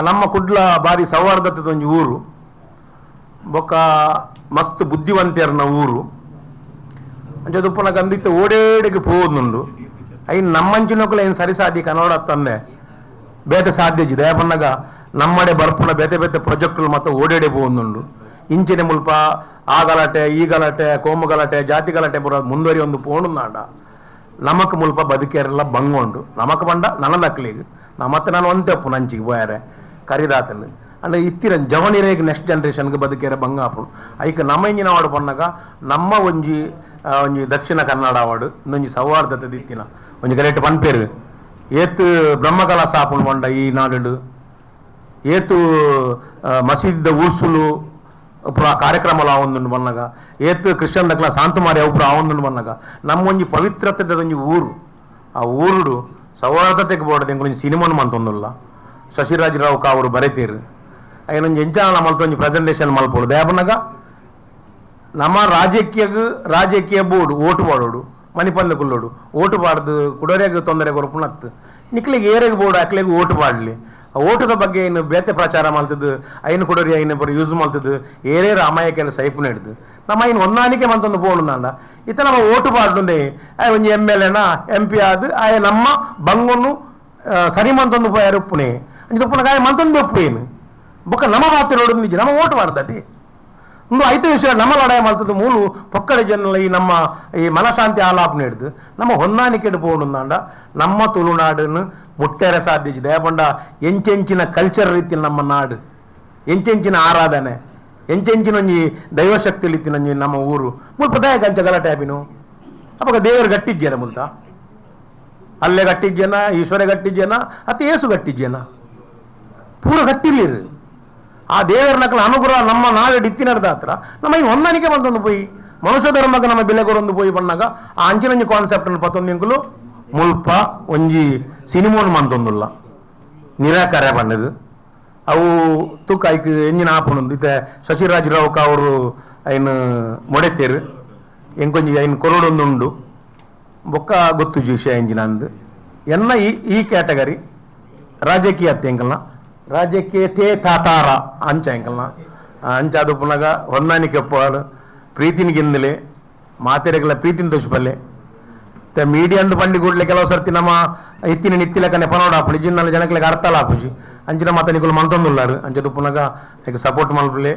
ನಮ್ಮ ಕುಡ್ಲ ಬಾರಿ ಸೌಹಾರ್ದತೆದ ಒಂಜಿ ಊರು ಬೊಕ್ಕ ಮಸ್ತ್ ಬುದ್ಧಿವಂತೆರ್ನ ಊರು ಅಂಚ ದುಪ್ಪುನಗ ಅಂದಿತ್ತೆ ಓಡೇಡಿಗೆ ಪೋವೊಂದುಂಡು ಐನ್ ನಮ್ಮಂಚಿನಕುಲು ಐನ್ ಸರಿಸಾದಿ ಕನ್ನಡ ತಂದೆ ಬೇತೆ ಸಾಧ್ಯ ಇಜ್ಜಿ ದಯಪನ್ನಗ ನಮ್ಮಡೆ ಬರ್ಪುನ ಬೇತೆ ಬೇತೆ ಪ್ರಾಜೆಕ್ಟ್ಲು ಮತ್ತು ಓಡೇಡೆ ಪೋವೊಂದುಂಡು ಇಂಚಿನ ಮುಲ್ಪ ಆ ಗಲಾಟೆ ಈ ಗಲಾಟೆ ಕೋಮು ಗಲಾಟೆ ಜಾತಿ ಗಲಾಟೆ ಪೂರ ಮುಂದುವರಿ ಒಂದು ಪೋಣುಂದಾಂಡ ನಮಕ್ ಮುಲ್ಪ ಬದುಕೇರೆಲ್ಲ ಬಂಗೊಂಡು ನಮಕ್ ಬಂಡ ನನದಕ್ಲಿಗ್ ನಮ್ಮತ್ತೆ ನಾನು ಒಂತೆಪ್ಪು ನಂಚಿಗೆ ಪೋಯಾರೆ ಕರಿದಾತಂದು ಅಂದ್ರೆ ಇತ್ತಿರ ಜವನಿರೇಗ್ ನೆಕ್ಸ್ಟ್ ಜನರೇಷನ್ಗೆ ಬದುಕೇರೆ ಬಂಗ ಆಪುಂಡು ಐಕ್ ನಮ್ಮ ಇಂಜಿನ ವಾಡು ಪನ್ನಗ ನಮ್ಮ ಒಂಜಿ ಒಂಜಿ ದಕ್ಷಿಣ ಕನ್ನಡ ವಾಡು ಇನ್ನೊಂಜಿ ಸೌಹಾರ್ದತೆ ದಿತ್ತಿನ ಒಂಜಿ ಗಲೇಟ್ ಪನ್ಪೇರು ಏತ್ ಬ್ರಹ್ಮಕಲಾ ಸಾಪುಂಡು ಪಂಡ ಈ ನಾಡು ಏತು ಮಸೀದಿದ ಊರ್ಸುಲು ಪೂರ ಕಾರ್ಯಕ್ರಮలు ಆವೊಂದುಂಡು ಬನ್ನಗ ಏತ್ ಕ್ರಿಶ್ಚಿಯನ್ ದಕ್ಲ ಶಾಂತಮಾರಿ ಅವು ಪೂರ ಆವೊಂದುಂಡು ಬನ್ನಗ ನಮ್ಮೊಂಜಿ ಪವಿತ್ರತೆದ ಒಂಜಿ ಊರು ಆ ಊರುಡು ಸೌಹಾರ್ದತೆಗೆ ಬೋಡದ ಎಂಕುಲೊಂಜಿ ಸಿನಿಮಾನು ಮಂತೊಂದುಲ್ಲ ಶಶಿರಾಜರಾವ್ ಕಾವರು ಬರೆತೀರು ಐನೊಂಜಿ ಎಂಚಾನ ಮಲ್ತೊಂಜಿ ಪ್ರೆಸೆಂಟೇಷನ್ ಮಲ್ಪೊಡು ದಯಪನ್ನಗ ನಮ್ಮ ರಾಜಕೀಯಗ್ ರಾಜಕೀಯ ಬೋರ್ಡು ಓಟು ಪಾಡೋಡು ಮಣಿಪಂದ ಕುಲ್ಲೋಡು ಓಟು ಪಾಡ್ದು ಕುಡೋರ್ಯಾಗ ತೊಂದರೆ ಕೊರಪುನತ್ತು ನಿಕ್ಲಿಗೆ ಏರೆಗ್ ಬೋರ್ಡು ಅಕ್ಲೆಗ್ ಓಟು ಪಾಡ್ಲಿ ಆ ಓಟುದ ಬಗ್ಗೆ ಏನು ಬೇತೆ ಪ್ರಚಾರ ಮಲ್ತದ್ದು ಐನು ಕುಡೋರಿ ಐನು ಬರ ಯೂಸ್ ಮಲ್ತದ್ದು ಏರೇ ರಾಮಾಯಕೆಲ್ಲ ಸೈಪು ನೆಡ್ದು ನಮ್ಮ ಐನು ಹೊಂದಾಣಿಕೆ ಮಂತೊಂದು ಪೋಣುಂದಾಂಡ ಇತ್ತ ನಮ್ಮ ಓಟು ಪಾಡ್ದುಂಡೆ ಆಯ್ ಒಂಜಿ ಎಮ್ ಎಲ್ ಎನಾ ಎಂ ಪಿ ಆದ್ ಆಯ್ ನಮ್ಮ ಬಂಗೊನ್ನು ಸರಿ ಮಂತೊಂದು ಪೋಯಾರು ಉಪ್ಪುನೆ ಅಂಚ ಉಪ್ಪುನಗ ಆಯ್ ಮಂತೊಂದು ಉಪ್ಪು ಏನು ಬೊಕ್ಕ ನಮ್ಮ ಮಾತು ನೋಡುದು ನಿಜ ನಮ್ಮ ಓಟು ಪಾಡ್ದಟಿ ಒಂದು ಐತ ವಿಷಯ ನಮ್ಮ ಲಡಾಯಿ ಮಲ್ತದ್ದು ಮೂಲು ಪೊಕ್ಕಡೆ ಜನಲ ಈ ನಮ್ಮ ಈ ಮನಶಾಂತಿ ಆಲಾಪನೆ ಹಿಡ್ದು ನಮ್ಮ ಹೊಂದಾಣಿಕೆ ಪೋಣುಂದಾಂಡ ನಮ್ಮ ತುಳುನಾಡನ್ನು ಮುಟ್ಟೆರ ಸಾಧ್ಯ ದಯಪಂಡ ಎಂಚೆಂಚಿನ ಕಲ್ಚರ್ ರೀತಿ ನಮ್ಮ ನಾಡು ಎಂಚೆಂಚಿನ ಆರಾಧನೆ ಎಂಚೆಂಚಿನ ಒಂಜಿ ದೈವಶಕ್ತಿ ರೀತಿ ಒಂಜಿ ನಮ್ಮ ಊರು ಮುಲ್ಪ ದಯ ಗಂಚ ಗಲಾಟೆ ಆಪಿನು ಅಪ್ಪಗ ದೇವರು ಗಟ್ಟಿಜ್ಜೇನ ಮುಲ್ತ ಅಲ್ಲೇ ಗಟ್ಟಿಜ್ಜೇನ ಈಶ್ವರ ಗಟ್ಟಿಜ್ಜೇನ ಅತಿ ಏಸು ಗಟ್ಟಿಜ್ಜೇನ ಪೂರ ಗಟ್ಟಿಲ್ಲಿರು ಆ ದೇವರ ನಕಲ ಅನುಗ್ರಹ ನಮ್ಮ ನಾಡು ಇತ್ತಿನರ್ದ ಹತ್ರ ನಮ್ಮ ಈ ಹೊಂದಾಣಿಕೆ ಬಂತೊಂದು ಪೋಯಿ ಮನುಷ್ಯ ಧರ್ಮಕ್ಕೆ ನಮ್ಮ ಬೆಲೆ ಕೊರೊಂದು ಪೋಯಿ ಬಣ್ಣಾಗ ಆ ಅಂಚಿನೊಂಜಿ ಕಾನ್ಸೆಪ್ಟ್ ಪತ್ತೊಂದು ಇಂಕುಲು ಮುಲ್ಪ ಒಂಜಿ ಸಿನಿಮೋನ್ ಮಂತೊಂದುಲ್ಲ ನಿರಾಕರ ಬಣ್ಣದು ಅವು ತೂಕ ಐಕ್ ಎಂಜಿನ ಆಪುಂಡು ಇತ್ತೆ ಶಶಿರಾಜ್ ರಾವ್ ಅವರು ಐನ್ ಮೊಡೆತೇರು ಎಂಕೊಂಜಿ ಐನ್ ಕೊರಡೊಂದುಂಡು ಬೊಕ್ಕ ಗೊತ್ತುಜಿ ವಿಷಯ ಎಂಜಿನ ಅಂದು ಎನ್ನ ಈ ಈ ಕ್ಯಾಟಗರಿ ರಾಜಕೀಯ ಅತ್ತೆ ಎಂಕಲ್ನ ರಾಜಕೀಯತೆ ತಾತಾರ ಅಂಚ ಎಂಕಲ್ನ ಅಂಚಾದ ಪುನಗ ಹೊಂದಾಣಿಕೆ ಒಪ್ಪವಾಡು ಪ್ರೀತಿನ ಗಿಂದಲೆ ಮಾತೆರೆಗಳ ಪ್ರೀತಿನ ದೋಷಪಲ್ಲೆ ಮತ್ತೆ ಮೀಡಿಯಾ ಅಂದು ಪಂಡಿ ಕೂಡಲೇ ಕೆಲವು ಸರ್ತಿ ನಮ್ಮ ಇತ್ತಿನ ನಿತ್ತಿಲಕನೆ ಪನೋಡ ಆಪುಂಡು ಜಿನ್ನಲ ಜನಕ್ಲೆಗ್ ಅರ್ಥಲ ಆಪುಜಿ ಅಂಚಿನ ಮಾತ ನಿಕುಲು ಮಂತೊಂದುಲ್ಲಾರು ಅಂಚ ಪುನಗ ಸಪೋರ್ಟ್ ಮಲ್ಪಲೆ.